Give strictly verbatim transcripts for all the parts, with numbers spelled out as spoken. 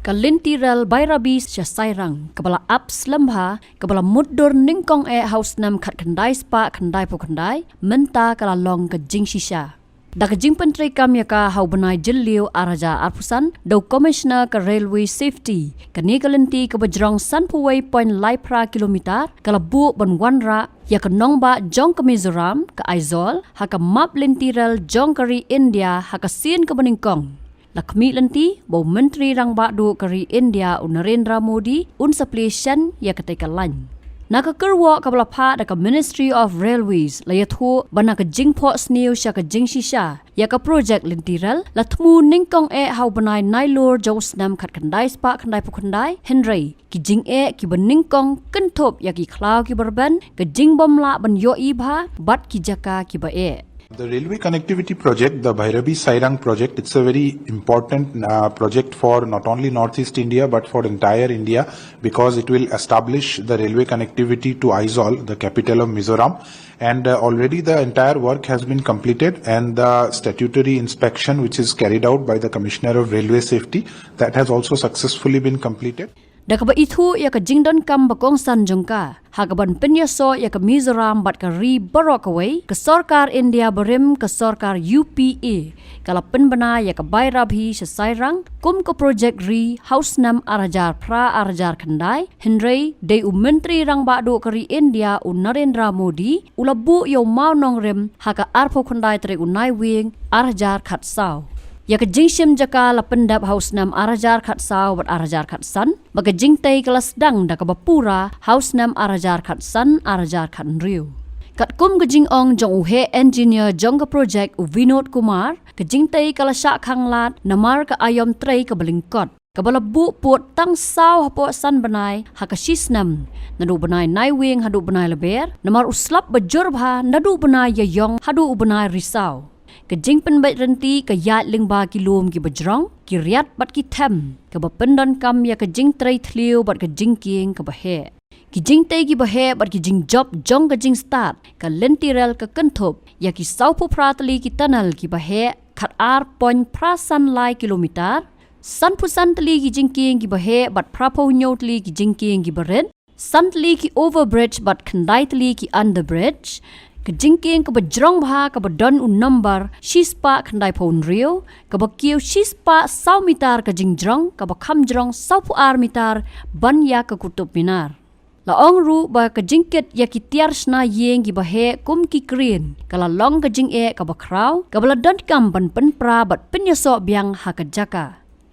Ka lynti rel Bairabi sha Sairang, kaba la ap slem bha, kaba la mutdur nyngkong eh ha u snem khatkhyndai spah khyndaiphew khyndai, mynta ka la long ka jingshisha. Da ka jingpyntreikam ïa ka ha u bnai Jylliew ar hajar arphew san da u Commissioner ka Railway Safety, kane ka lynti kaba jrong sanphew wei point lai phra kilometer ka la buh ban wanrah ïa ka nongbah jong ka Mizoram, ka Aizawl, ha ka map lynti rel jong ka ri India ha ka sien kaba nyngkong. La khmih lynti ba u Myntri Rangbah Duh ka ri India u Narendra Modi un sa plie shen ïa katei ka lain. Na ka kyrwoh kaba la phah da ka Ministry of Railways, la ïathuh ba na ka jingphohsniew sha ka jingshisha ïa ka projek lynti rel la thmu nyngkong eh ha u bnai Nailur jong u snem khatkhyndai spah khyndaiphew khyndai, hynrei ki jingeh kiba nyngkong kynthup ïa ki khlaw kiba rben, ka jingbym lah ban ïohi bha bad ki jaka kiba eh. The railway connectivity project, the Bairabi Sairang project, it's a very important uh, project for not only Northeast India but for entire India, because it will establish the railway connectivity to Aizawl, the capital of Mizoram. And uh, already the entire work has been completed, and the statutory inspection, which is carried out by the Commissioner of Railway Safety, that has also successfully been completed. Da kaba ithuh ïa ka jingdonkam ba kongsan jong ka ha kaban pynïasoh ïa ka Mizoram bad ka ri baroh kawei, ka sorkar India barim, ka sorkar U P A, ka la pynbna ïa ka Bairabi sha Sairang kum ka projek ri ha u snem ar hajar phra ar hajar khyndai, hynrei dei u Myntri Rangbah Duh ka ri India u Narendra Modi u la buh ïa u mawnongrim ha ka arphew khyndai tarik u Naiwieng ar hajar khatsaw. Ïa ka jingshim jaka la pyndep ha u snem ar hajar khatsaw bad ar hajar khatsan, ba ka jingtei ka la sdang da kaba pura ha u snem ar hajar khatsan ar hajar khathynriew. Katkum ka jingong jong u heh engineer jong ka projek u Vinod Kumar, ka jingtei ka la shah khang lad namar ka aïom trei kaba lyngkot, kaba la buh pud tang saw hapoh san bnai ha ka shi snem, naduh u bnai Naiwieng haduh u bnai Lber, namar u slap ba jur bha naduh u bnai Ïaïong haduh u bnai Risaw. Ka jingpynbeit rynti ka ïaid lyngba ki lum kiba jrong, ki riat bad ki them, kaba pyndonkam ïa ka jingtrei thliew bad ka jingkieng kaba heh. Ki jingtei kiba heh bad ki jingjop jong ka jingstad ka lynti rel ka kynthup ïa ki sawphew phra tylli ki tunnel kiba heh, khatar point phra san lai kilometer, sanphew san tylli ki jingkieng kiba heh bad phraphew hynñiew tylli ki jingkieng kiba rit, san tylli ki overbridge bad khyndai tylli ki underbridge. Ka jingkieng kaba jrong bha kaba don u nombar shispah khyndaiphew hynriew, kaba kiew shispah saw mitar ka jingjrong, kaba kham jrong sawphew ar mitar ban ïa ka Qutub Minar. La ong ruh ba ka jingkit ïa ki tiar shna ïing kiba heh kum ki crane ka la long ka jingeh kaba khraw, kaba la donkam ban pynpra bad pynïasoh biang ha ka jaka.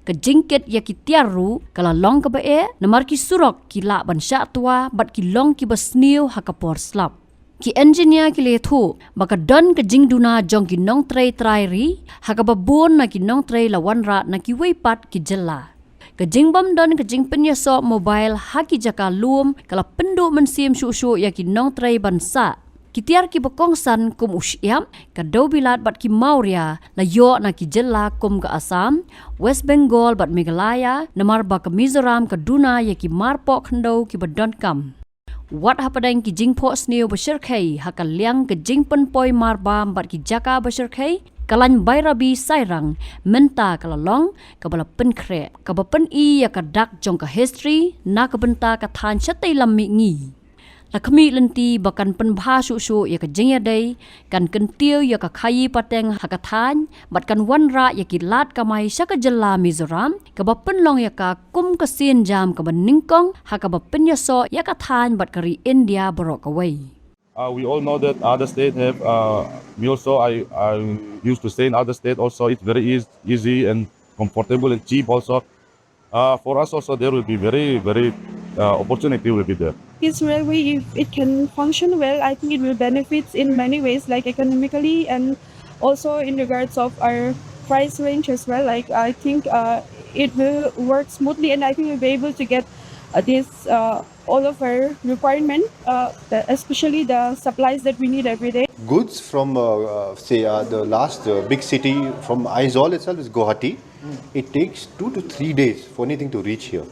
Ka jingkit ïa ki tiar ruh ka la long kaba eh, namar ki surok ki lah ban shah twa bad ki long kiba sniew ha ka por slap. Ki engineer ki la ïathuh ba ka don ka jingduna jong ki nongtrei trai ri ha kaba bun na ki nongtrei la wanrah na kiwei pat ki jylla. Ka jingbym don ka jingpynïasoh mobile ha ki jaka lum ka la pynduh mynsiem shuh shuh ïa ki nongtrei ban sah. Ki tiar kiba kongsan kum u shyiap, ka dewbilat bad ki mawria la ïoh na ki jylla kum ka Assam, West Bengal bad Meghalaya, namar ba ka Mizoram ka duna ïa ki mar poh khyndew kiba donkam. Wat hapdeng ki jingphohsniew ba shyrkhei ha ka liang ka jingpynpoi mar bam bad ki jaka ba shyrkhei, ka lain Bairabi Sairang mynta ka la long kaba la pynkhreh, kaba pyni ïa ka dak jong ka history na ka bynta ka thaiñ shatei lam mihngi. La khmih lynti ba kan pynbha shuh shuh ïa ka jingïadei, kan kyntiew ïa ka khaïi pateng ha ka thaiñ bad kan wanrah ïa ki lad kamai sha ka jylla Mizoram, kaba pynlong ïa ka kum ka sienjam kaba nyngkong ha kaba pynïasoh ïa ka thaiñ bad ka ri India baroh kawei. Uh, we all know that other states have. Uh, we also, I, I used to stay in other states. Also, it's very easy, easy and comfortable and cheap. Also, uh, for us also there will be very, very uh, opportunity will be there. This railway, if it can function well, I think it will benefit in many ways, like economically and also in regards of our price range as well. Like I think uh, it will work smoothly, and I think we'll be able to get uh, this uh, all of our requirement, uh, the, especially the supplies that we need every day. Goods from, uh, uh, say, uh, the last uh, big city from Aizawl itself is Guwahati. It takes two to three days for anything to reach here.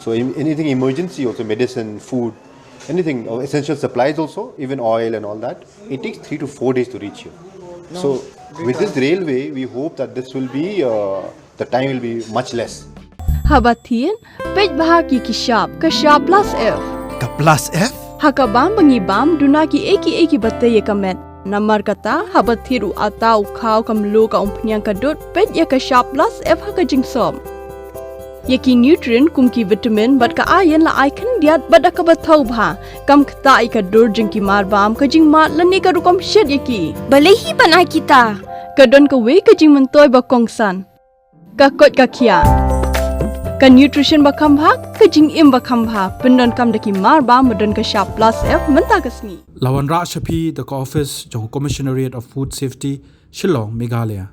So, in, anything emergency, also medicine, food, anything, uh, essential supplies, also even oil and all that, it takes three to four days to reach here. So, with this railway, we hope that this will be uh, the time will be much less. Haba thied, peit bha ïa ki shap, ka shap plus F. Ka plus F? Ha ka bam ba ngi bam, duna kiei kiei kiba tei ïa ka met. Namar kata, haba thied u atta, u khaw, ka mluh, ka umphniang, ka dud, peit ïa ka shap plus F ha ka jingsop. Ïa ki nutrient kum ki vitamin bad ka iron la ai khyndiat bad da kaba thaw bha. Kam ktah ïa ka dur jong ki marbam, ka jingmad lane ka rukom shet ïa ki. Balei hi ban ai kita? Ka don kawei ka jingmyntoi ba kongsan. Ka koit ka khiah. Ka nutrition ba kham bha, ka jingim ba kham bha. Pyndonkam da ki marbam ba don ka shap plus F mynta ka sngi. La wanrah sha phi da ka office jong Commissionerate of Food Safety, Shillong, Meghalaya.